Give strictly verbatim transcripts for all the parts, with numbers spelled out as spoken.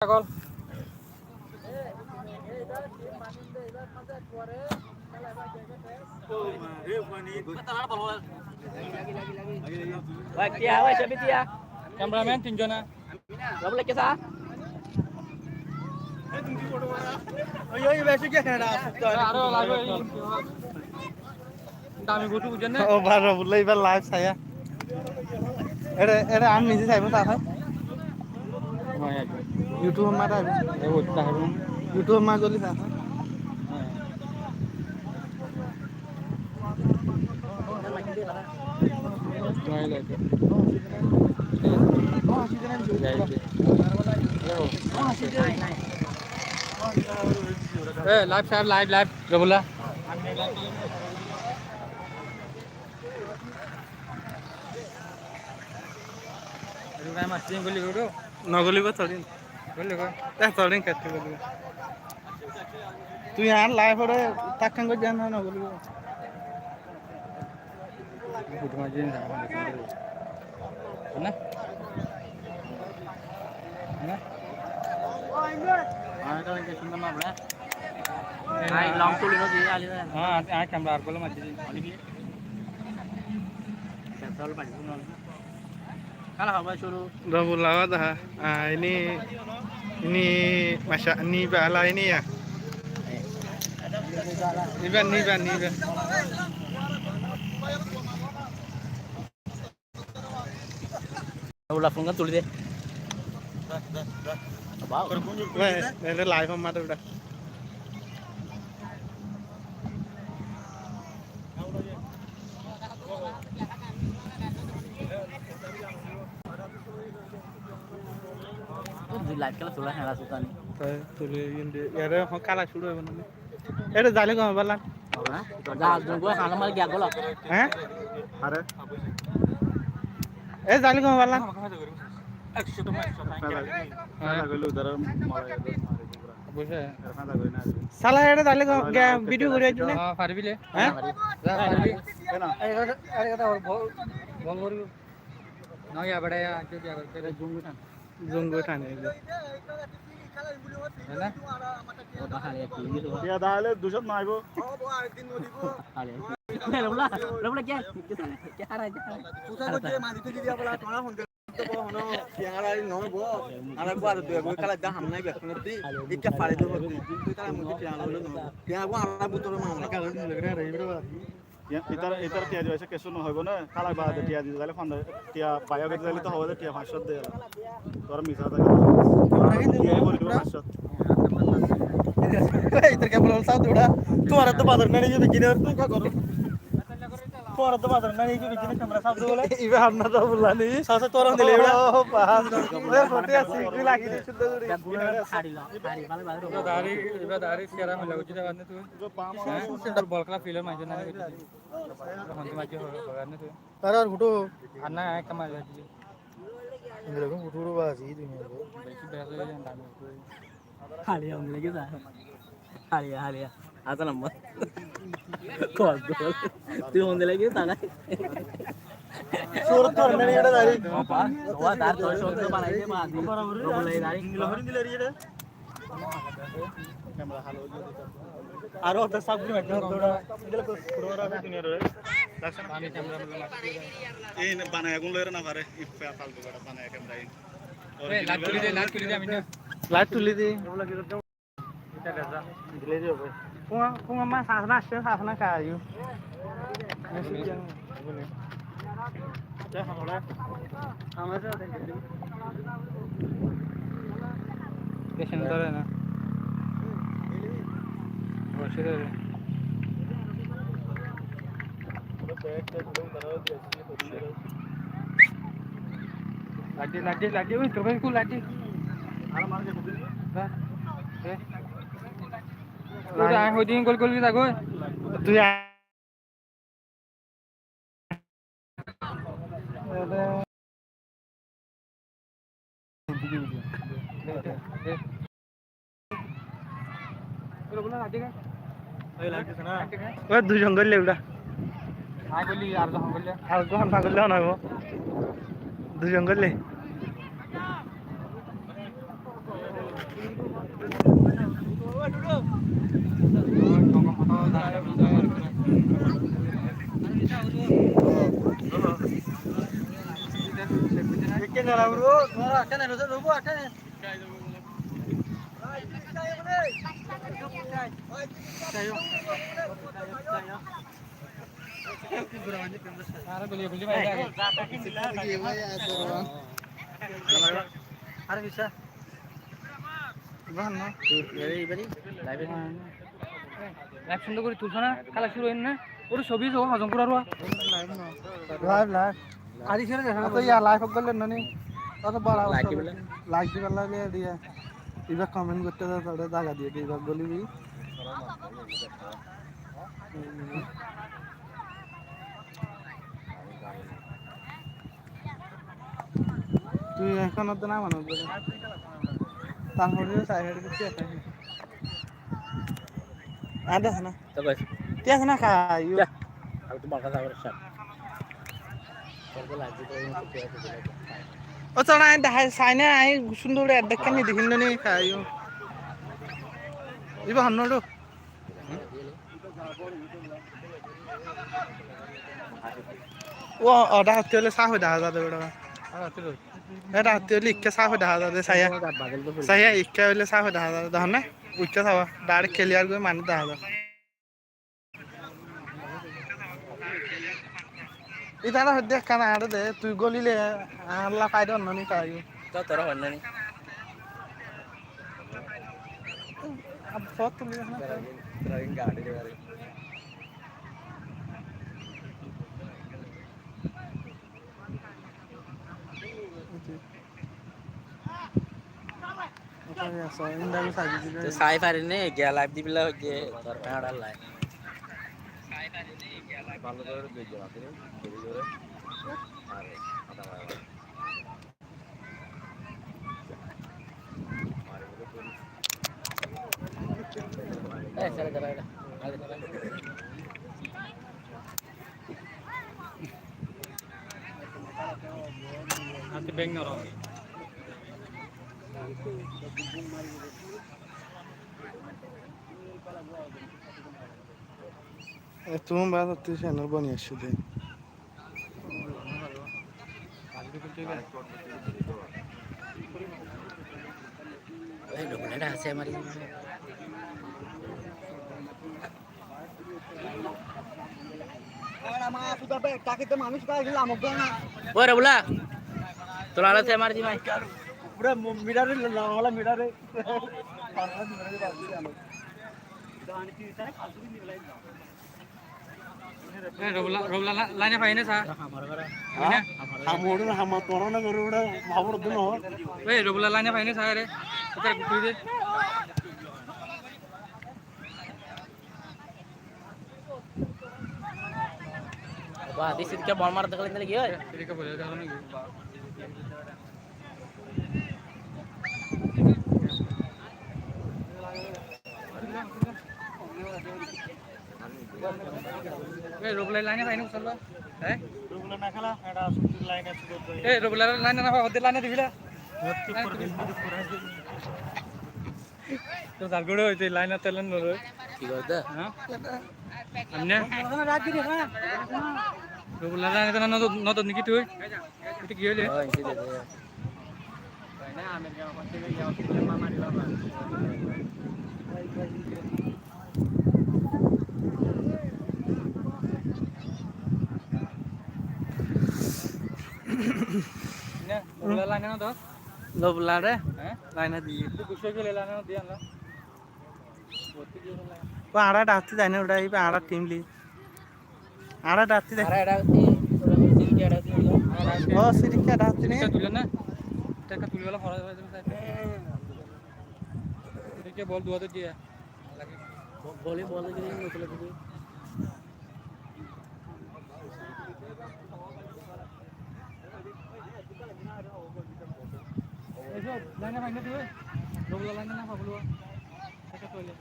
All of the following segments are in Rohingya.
ছাগল। Cameraman তিনজনা। Ó, bar Rabulla ibar live saiya. Ere, ere, ami nize saibo, sá, sá. YouTube ma saibo. YouTube ma goli sá, sá. Live, live, live, Rabulla. Nogolibo torin. Eh, torin katte golibo. Tui ar live ore takkan gojjan na nogolibo. Na? Na? Ai, long tuli no di, ali na. Há, ai camera ar golo majjé di. Kala haba curu. Rabulla wa daha. Ah, ini, ini, masya, ini bala ini ya. Ini ba, ini ba, ini ba. Rabulla, phone gan tuli de. Wow. Wé, ele live ma de uda. Dui live kela tula hela sutani. Tuli inde, ere hon kala curu hoibo na. Ere zaile gom bala. Há? Za, zungo hana mar giya golo. Há? Are. E zaile gom bala. Há. Sala ere zaile gom, giya video gori aijjum na. Há, faribi le. Há? Za, faribi. Are, are, are, bol, bol gori. No, ya bada, ya, jo, ya bada. Zungo thane. Tiya dahale dusot maibo. Tiya, itar, itar tiya diba, kessú no hoibo na. Kala bade tiya di zaile, fonzaic tiya baiya gori zaile to hobo de tiya fañs cót de. Tora misa de. Tiya boli dibo fañs cót. Itar ke bolo sab dura. Tumhara to bazar nai, ye bikine, tum kya karo? Tumhara to bazar nai, ye bikine, camera sab dura. Iba hamna to bulani. Sasa tora dile iba. Oh, bas. Iba dari, iba dari sera mila uji de badne tu. Há? Bol kela field ot maijje na. Hon maijje hoibo, hoibo na tu. Ar ar futu. Ar na, ek kamar jaidi. Indira ko futu ro basi duniya ko. Besi besi dami. Haliya hon lage sa. Haliya, haliya. Asa number. Kol, kol. Tui hon lage sa na. Sur tor mere eta dari. Opa, opa, dar tor sur to banai de ma. Aro ta sab guri mati. Ei ne banai agun loire na fare. Ifa faltu gora banai camera in. Ei, light tuli de, light tuli de, ami na. Light tuli de. Kuma, kuma ma sasna ashe, sasna kayu. Patient dore na. Bosi dore. Lagi, lagi, lagi, ui, terus aku lagi. Dah. Eh. Udah, aku di gol-gol kita, gol. Tuh ya. Oi, duizon goille uda. Ar goille, ar goille no oibo. Duizon goille. Ar bisa. Live সুন্দর করে তুলছো না? খেলা শুরু হয়নি না? ওরে ছবি তো হজম করার ওয়া। Live, live. আর ইসের দেখা আচ্ছা, ইয়া, live করলেন না নি? অত বড় like অবস্থা দিবেন। Like দিবেন, like দিয়ে। ইবা comment করতে দাও, তাহলে জায়গা দিয়ে দিই, ইবা বলি দিই। Tui ehón oddúr aman oddúr. Tarfore sai hedi goi. Ar das na. Thík asé na, kaiyo. Ar tumar kotá hoibar sar. Ó, tóra añí dehái sai na, añí sundor ek dekká ni dekíl na ni, kaiyo. Iba honnúa. Ó, ó, dhákottú óile sáf ói dehá zar de, beça. Ó, dhákottú óile ikká sáf ói dehá zar de, saiya. Saiya, ikká óile sáf ói dehá zar de, dehón né? Ikká sáf, direct clear gori manúic dehá zar. Ítara hoidde ekkán añáre de, tui gólile añálla faida ónno ni, kaiyo. Tó, tora hoinno ni. Ab fot tuli na. Tui sai fariné, giya live dibilla hoiye, tor fáñra live. E, tumi bála tui channel boni asé de. Ei, look, look, look, look. Ói, Robula. Tóra ala se mari di mai. Pura mirare, la, la, mirare. Ei, Robula, Robula, la-, line e fai né sa? Há? Ham hoór, ham hoór, tóra na goró, ura, ham hoór dun hoór. Ei, Robula, line e fai né sa re? Kotá gutí de. Ba, disi dikka bol mar dekhle ki ói? Ei, Robula line e fai né, solo? Há? Robula na khéla, eta sutir line asé. Ei, Robula line na fai, oddek line e dibila. Há? Tó zar gori óite line ot line loi. Ki hoó de? Há? Amne? Robula line ot no, no, no, niki tui? Ita ki óile? Ó, inki de, de. Ne, Robula line ot no. Robula re? Há? Line e diye. Tui gucá gele line e diye añára. Ó añára dhátti zai na, óra iba añára team li. Añára dhátti zai. Añára dhátti, óra sirikka dhátti. Ó, sirikka dhátti ne? Sirikka tule na? Sirikka tule bála fora zaibo, sirikka. Sirikka bol duwa diye. Bo-, bol, bol diye, no tule diye. Eso, line e fai né tui? Robula line e no fai bolo. Eka toile.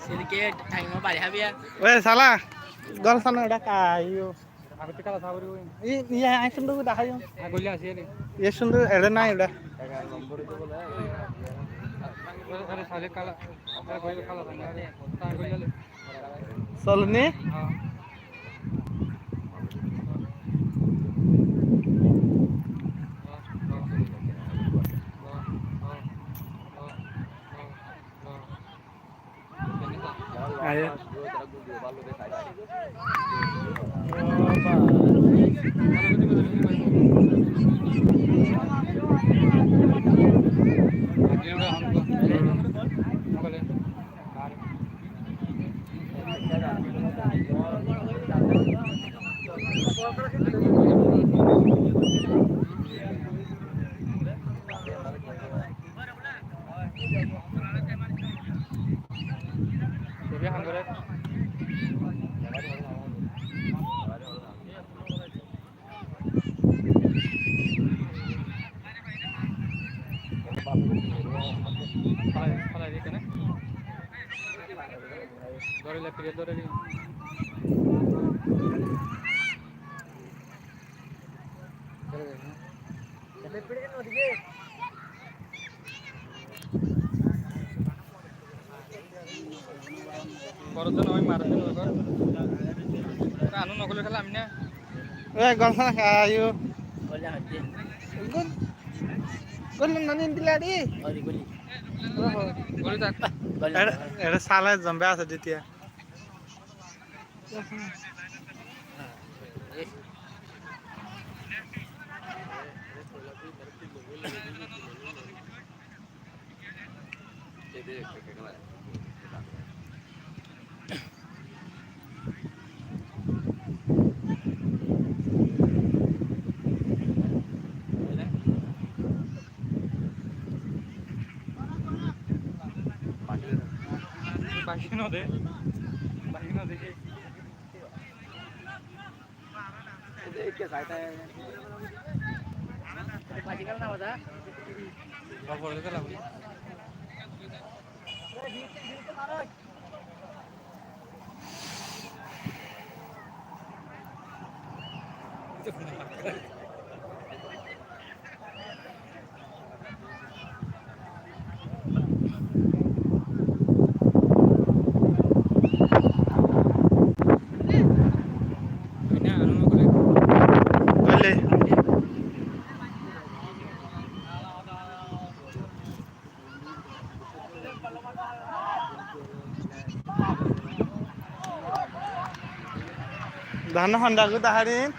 Silikit, thaim bari hábi ar. Oye, sala, gol sana uda kayo. Agotte kala sabori oi. I, iya, ai sundur uda kayo. Agolya asi are. Iya sundur, ere nai uda. Ere, ere, sale kala, ere, gol kala sana. Ta agolya le. Solni? Ayo. Boro to noi, mare to noi, kor. Anu nokole kela ami na. Oye, gol sana kayo. Gol. Gol na nani dila di. Gol, gol. Oho. Gol tak. Gol. Ere, ere sala zombe ase ditia. Dahana honda gu daharin.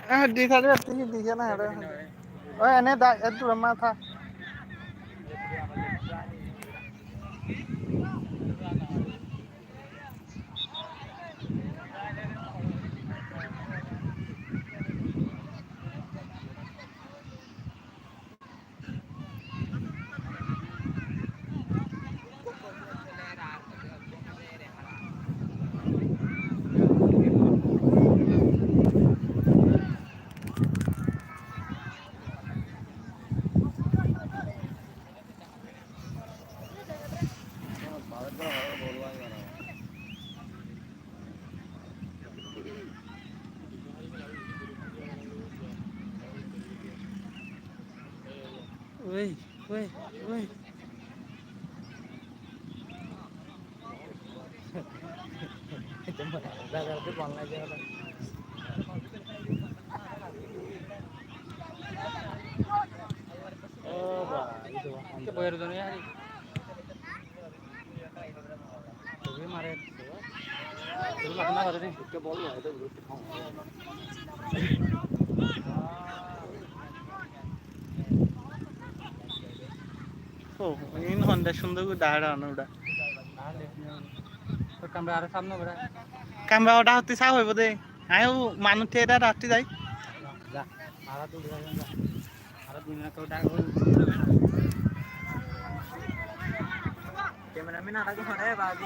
Ah, di tadi waktu ini di sana ada. Oh, ini dah, itu rumah ta. Oi, oi, oi. Ó, iín honda cúndor gorí dahára ano uçá. Kamra aró samne uçá. Kamra uçá hottí saf óibo de. Añí ó manúic thíya thíya rattí zai. Za, aró dui minit, za. Aró dui minit uçá. Cameraman aró dui minit, ba, di.